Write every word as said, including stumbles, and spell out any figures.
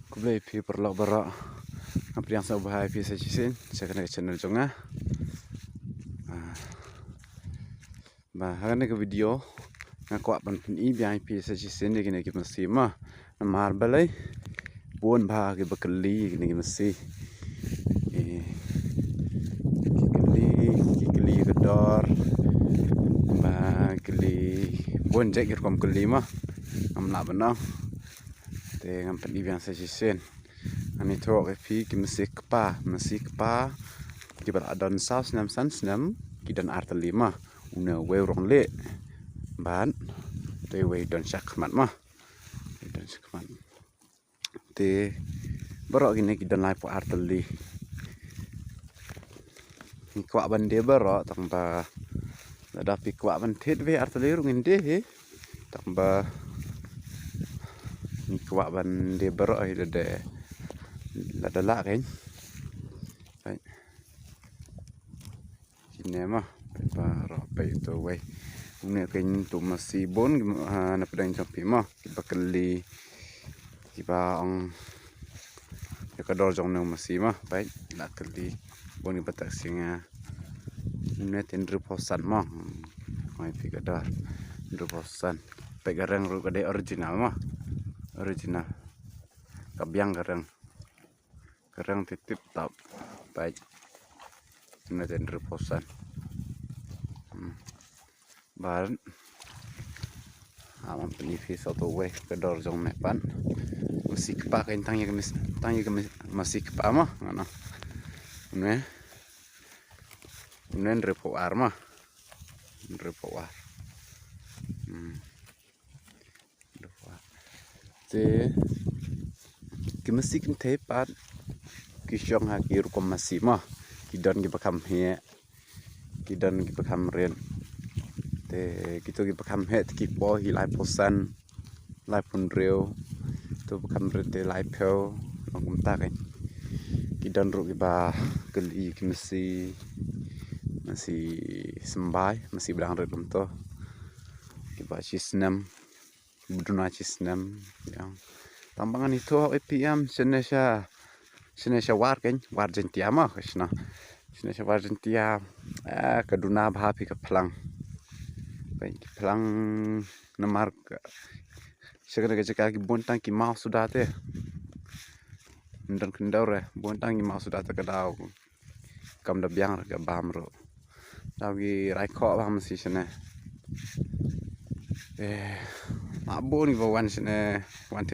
Khublei phi paralok baroh. Nga pdiang sngewbha ïa phi sa shisien sha kane ka channel jong nga. Ah. Ba ha kane ka video nga kwah ban pyni biang ïa phi sa shisien ïa kine ki masi mo. Namar balei bun bha kiba kylli ïa kine ki masi. Eh, ki kylli, ki kylli ïa ka dor. Ba kylli bun jait ki rukom kylli mo. Ngam lah ban ong. Te ngan pyni biang sa shisien. Ngan ïathuh ïa phi ki masi kpa, masi kpa kiba la don saw snem san snem ki don ar tylli mo. Une uwei u rong lieh bad te uwei u don shakhmat mo. U don shakhmat. Te baroh kine ki don laiphew ar tylli. Ngi kwah ban die baroh tang ba lada phi kwah ban thied wei ar tylli ruh ngin die hi. Tang ba ngi kwah ban die baroh hi lada, lada lah kein. Peit. Kine mo, peit baroh, peit uto uwei. Une kein uto u masi bun, ah, na pdeng jong phi mo, kiba kylli, kiba ong ïa ka dor jong une u masi mo, peit, la kylli bun kiba tak shisha. Une te hynriewphew san mo. Ong ïa phi ka dor hynriewphew san. Peit ka reng ruh ka dei original mo. Original. Ka biang ka reng. Ka reng te tip top. Peit. Une te hynriewphew san. Hmm. Bad ah, ngan pyni phi sa uto uwei ka dor jong une pat. Masi kpa kein tang ïa ka mis-, tang ïa ka mis-, masi kpa mo, ngan ong. Une, une hynriewphew ar mo. Hynriewphew ar. Hmm. Te ki masi kynthei pat ki shong ha ki rukom masi mo. Ki don kiba kham heh, ki don kiba kham rit. Te kito kiba kham heh te ki poi hi laiphew san, laiphew hynriew. To ba kham rit te laiphew, long kumta kein. Ki don ruh kiba kylli ki masi, masi symbai, masi ba dang rit kumto. Kiba shi snem, ba duna shi snem, ïa. Tang ba ngan ïathuh ïa phi em, shane sha, shane sha War kein, War Jaintia mo, ka shna. Shane sha War Jaintia, eh, ka duna bha phi ka phlang. Peit ki phlang namar ka, sha kane ka jaka ki bun tang ki maw suda te. Ym don khyndew re, bun tang ki maw suda te ka daw. Kam da biang re ka bam ruh. Daw ki rai khoh bam masi shane. Eh, ma bun kiba wan shane, wan